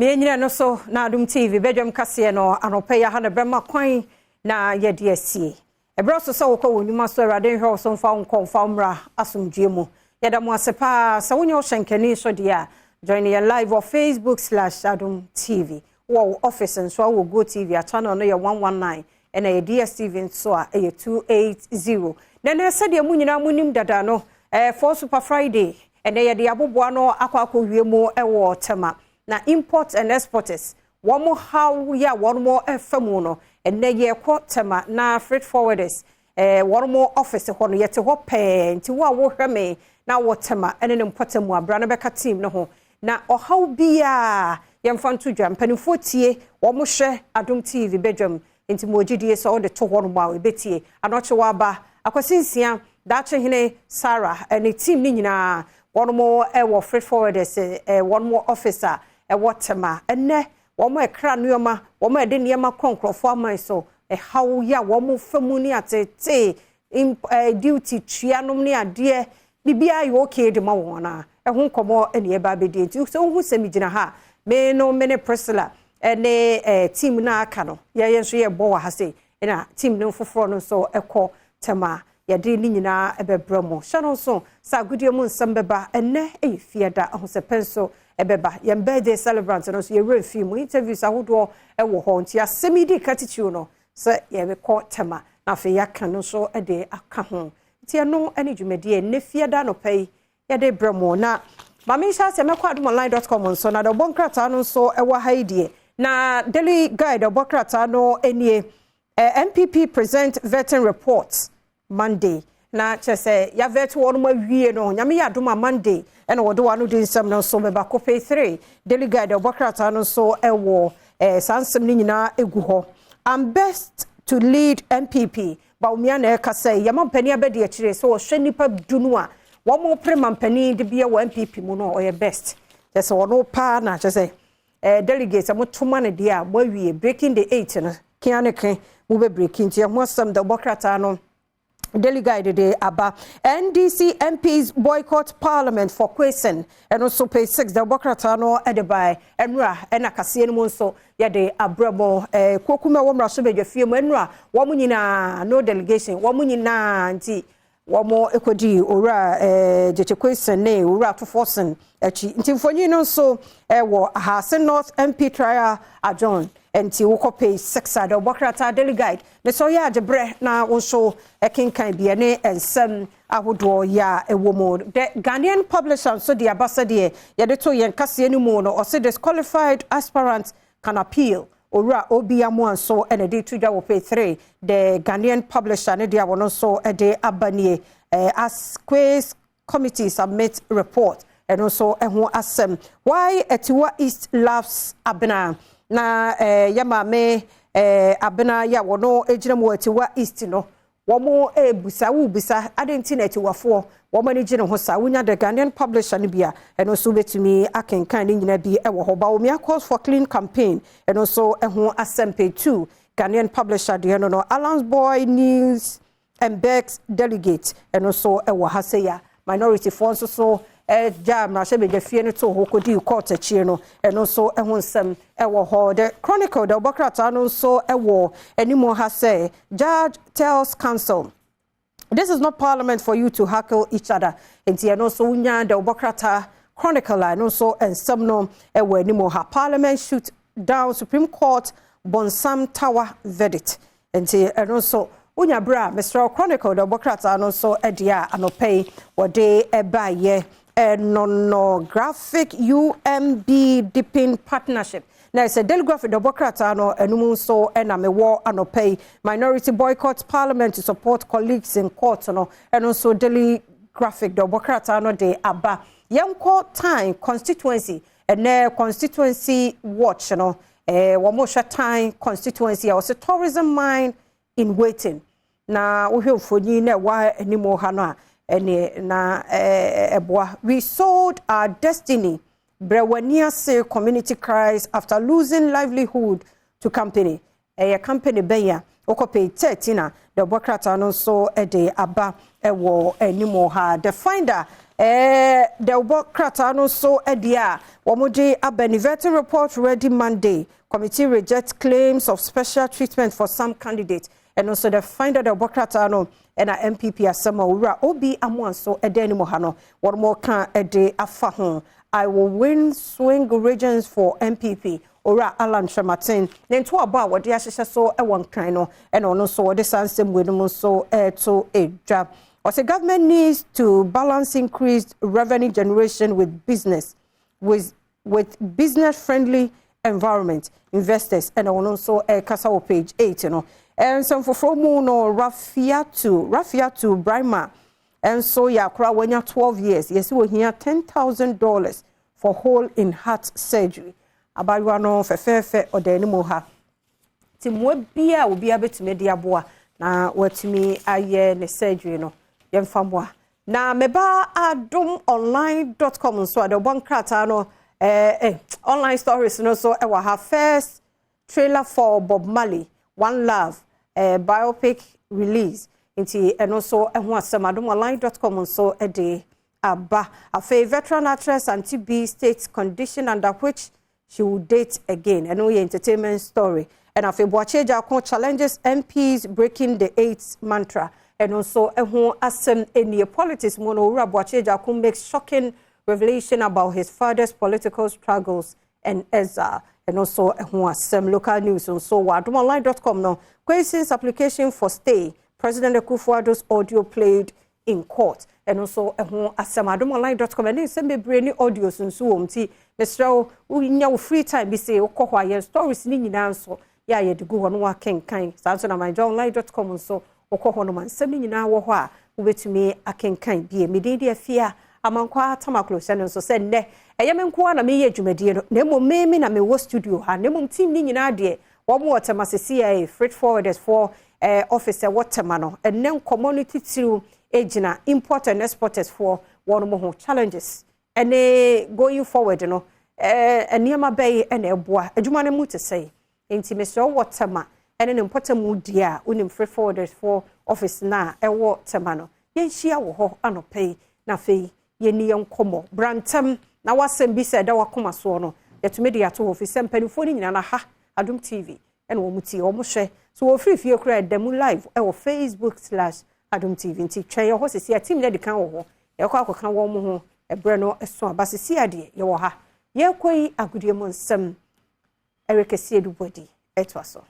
Meyɛnyina no so na Adom TV badwam kaseɛ no anɔpɛ yi aha na bɛma kwan na yɛde asie. Ɛberɛ so sɛ wokɔ wɔ nnwuma so, Awurade nhwɛ wo so mfa wo nkɔ mfa wo mmra asomdwoe mu. Yɛda mo ase paa sɛ wonyɛ wo hyɛnkani so deɛ a, join yɛn live wɔ Facebook/Adom TV. Wɔ wo office nso a, wɔ Go TV a, channel no yɛ 119, ɛna yɛ DSTV nso a, ɛyɛ 280. Na ɛnɛ, sɛdeɛ mo nyinaa monim dada no, for Super Friday, ɛnɛ yɛde aboboa no akɔ akɔwie mu ɛwɔ Tema na import and exporters wɔn haw yi a wɔn ɛfa mu no. Ɛnɛ yɛkɔ Tema na freight forwarders wɔn office hɔ no, yɛte hɔ pɛɛ. Nti wo a wohwɛ me na wɔ Tema ɛne ne mpɔtam mu, abra no bɛka team no ho na ɔhaw biara yɛmfa nto dwa. Mpanimfoɔ tie, wɔn hwɛ Adom TV badwam, nti mo gyidie sɛ wɔde to hɔ nom a, wɔbɛtie. Anɔkye waba Akwasi Nsia, Daakyehene Sarah ɛne team ne nyinaa, wɔn ɛwɔ freight forwarders wɔn office a ɛwɔ Tema. Ɛnɛ wɔn ɛkra nneɛma, wɔn ɛde nneɛma kɔ nkurɔfoɔ aman so, ɛhaw yi a wɔn fa mu ne atete duty tua nom ne adeɛ, biribiara yɛ okay de ma wɔn a ɛho nkɔmɔ ɛne ɛba abɛdi. Nti sɛ wohu sɛ megyina ha, me no, me ne Priscilla ɛne team no aka no, yɛyɛ nso yɛbɔ wɔ ha sei, ɛna team no foforɔ no nso ɛkɔ Tema. Yɛde ne nyinaa ɛbɛbrɛ mu. Hyɛ no nso sɛ agodie mu nsɛm bɛba. Ɛnɛ ɛyɛ Fiada, ahosɛpɛ nso ɛbɛba. Yɛn birthday celebrant no nso, yɛwerɛ mfii mu. Interviews ahodoɔ ɛwɔ hɔ. Nti asɛm yi di ka titiriw no sɛ yɛbɛkɔ Tema na afei yɛaka no nso de aka ho. Nti ɛno ne dwumadie nnɛ Fiada nɔpɛ yi yɛde brɛ mu. Na maame nhyɛ asɛ mɛkɔ adomonline.com nso na de ɔbɔ nkrataa no nso ɛwɔ ha yi deɛ, na Daily Guide ɔbɔ krataa no nie: NPP present vetting report Monday. Na kyerɛ sɛ yɛa vet wɔn mu awie no, Nyame yɛ adom a, Monday ɛna wɔde wɔn ano di nsɛm no nso bɛba. Kɔ 3 Daily Guide ɔbɔ krataa no nso ɛwɔ saa nsɛm no nyinaa egu hɔ. "I'm best to lead NPP," Bawumia na ɛka sɛ yɛma mpanin abɛdi akyire sɛ wɔhwɛ nipa du no a wɔn pere ma mpanin de bia wɔ NPP mu no, ɔyɛ best. Kyerɛ sɛ wɔn paa na kyerɛ sɛ delegates a motoma no deɛ a, moawie breaking the eight no kea ne ke mo bɛ breaking. Nti ɛho asɛm da ɔbɔ krataa no Daily Guide de aba. NDC MPs boycott parliament for Quayson, ɛno nso page 6 da ɔbɔ krataa no de ba. Ɛnura ɛna kaseɛ no mu nso yɛde abrɛ mo kokuma wɔ mmarahyɛ badwa fie mu ɛnura. Wɔn nyinaa no delegation, wɔn nyinaa nti wɔn kɔdi Owura Gyekye Quayson ne Owura Ato Forson akyi. Nti mfonyin no nso ɛwɔ Ahase North MP trial adjourn. Nti wokɔ page 6 a, de ɔbɔ krataa Daily Guide ne sɛ ɔyɛ agyeberɛ na wo nso ɛkenkan bi ne nsɛm ahodoɔ yɛ a ɛwɔ mu. The Ghanaian Publisher nso de aba sɛdeɛ yɛde to yɛn kaseɛ no mu no, ɔse disqualified aspirant can appeal. Owura Obi Amoa nso ɛna de to dwa wɔ page 3. The Ghanaian Publisher ne deɛ wɔn nso de aba nie, as Quays committee submit report, ɛno nso ɛho asɛm. Why Atiwa East loves Abena, na yɛ maame Abena yɛ a wɔn gyina mu wɔ Atiwa East no, wɔn ebusa wubisa adi nti na Atiwafoɔ wɔn ani gye ne ho saa. Wonya The Ghanaian Publisher no bi a, ɛno nso wobɛtumi akenkan ne nyinaa bi ɛwɔ hɔ. Bawumia calls for clean campaign, ɛno nso ɛho asɛm, page 2, Ghanaian Publisher deɛ no. Alan's boy kneels and begs delegate, ɛno nso ɛwɔ ha sɛ ya minority foɔ nso so ɛgya mmarahyɛbadwa fie no to hɔ kɔdii court akyire no, ɛno nso ɛho nsɛm ɛwɔ hɔ. The Chronicle de ɔbɔ krataa no nso ɛwɔ anim ha sɛ judge tells counsel, "This is not parliament for you to heckle each other." Nti ɛno nso wonya de ɔbɔ krataa Chronicle a, ɛno nso nsɛm no ɛwɔ anim ha. Parliament shoot down Supreme Court Bonsam Tower verdict. Nti ɛno nso wonya berɛ a, mesrɛ, Chronicle de ɔbɔ krataa no nso ɛdeɛ a anɔpɛ yi wɔde ɛbaeɛ ɛno no. Graphic UMB deepen partnership, na ɛsɛ Daily Graphic de ɔbɔ krataa no ɛnum nso ɛna mewɔ anɔpɛ yi. Minority boycott parliament to support colleagues in court no, ɛno nso Daily Graphic de ɔbɔ krataa no de aba. Yɛnkɔ Tain constituency. Ɛnɛ constituency watch no, wɔn hwɛ Tain constituency a wɔsɛ tourism mine in waiting. Na wohwɛ mfonyin na ɛwɔ anim ha no a, ɛne na ɛboa. "We sold our destiny," Brewani ase community cries after losing livelihood to company. Ɛyɛ company bɛn a Wokɔ page 13 a, dawubɔ krataa no nso de aba wɔ anim ha. The Finder dawubɔ krataa no nso deɛ a wɔde aba ne vetting report ready Monday. Committee reject claims of special treatment for some candidates. Ɛno nso The Finder dawubɔ krataa no ɛna NPP asɛm a Owura Obi Amoa nso ɛda anim ha no wɔn ka de afa ho. "I will win swing regions for NPP." Owura Alan Kyerematen ne ntoabɔ a wɔde ahyehyɛ so wɔ Nkran no, ɛna ɔno nso wɔde saa nsɛm wei no mu nso ɛreto edwa. Ɔsɛ government needs to balance increased revenue generation with business friendly environment investors, ɛna ɔno nso ɛrekasa wɔ page 8 no. Nsɛm foforɔ mu no, Rafiatu Brahma nso yɛ akora wanya 12 years, yɛsi wɔhia $10,000 for hole in heart surgery. Abaayewa no fɛfɛɛfɛ ɔda anim ha, nti mmoa bia a obiara bɛtumi de aboa na watumi ayɛ ne surgery no, yɛmfa mmoa. Na meba adomonline.com nso a, de ɔbɔ nkrataa no online stories no nso ɛwɔ ha. First trailer for Bob Marley One Love biopic release, nti ɛno nso ɛho asɛm adomonline.com nso de aba. Afei veteran actress Auntie B states condition under which she will date again, ɛno yɛ entertainment story. Ɛna afei Boakye Agyarko challenges MPs breaking the eight mantra, ɛno nso ɛho asɛm nie. Politics mu no, Owura Boakye Agyarko makes shocking revelation about his father's political struggles and exile, ɛno nso ɛho asɛm. Local news nso wɔ adomonline.com no, Quayson application for stay, President Akufo-Addo's audio played in court, ɛno nso ɛho asɛm adomonline.com. Ɛne nsɛm bebree ne audios nso wɔ mu, nti mesrɛ wo, wonya wo free time bi sɛ wokɔ hɔ a, yɛn stories ne nyinaa nso yɛ a yɛde gu hɔ no wakenkan. Saa nso na myjoyonline.com nso, wokɔ hɔ nom a, nsɛm no nyinaa wɔ hɔ a wobɛtumi akenkan bie. Medin de Afie Amankwa Tamaklo. Hyɛ no nso sɛ nnɛ ɛyɛ me nko a na meyɛ dwumadie no, na mmom me na mewɔ studio ha, na mmom team no nyinaa deɛ, wɔn wɔ Tema sisi a freight forwarders for office ɛwɔ Tema no. Ɛnnɛ nkɔmmɔ no titiriw gyina import and exporters for wɔn mo ho challenges ɛne going forward no, nneɛma bɛyi ɛna ɛboa adwuma no mu te sɛ. Nti mesrɛ, wɔ Tema ɛne ne mpɔtamu die a, wonim freight forwarders for office na ɛwɔ Tema no, yɛnhyia wɔ hɔ anɔpɛ yi na afei yɛni yɛn nkɔmmɔ brantam na wasɛm bi sɛ ɛda wakoma soɔ no, yɛtumi de ato hɔ, fi sɛ mpanimfoɔ no nyinaa na ha Adom TV ɛna wɔn tie, wɔn hwɛ so. Wɔfiri fie koraa, ɛda mu live ɛwɔ Facebook/Adom TV, nti twɛn yɛ hɔ sisi a team no adi kan wɔ hɔ, yɛkɔ akɔka wɔn ho. Ɛberɛ no ɛso aba sisi adeɛ yɛwɔ ha, yɛrekɔ yi agodie mu nsɛm. Ɛrekɛsie du bɔdi ɛtoa so.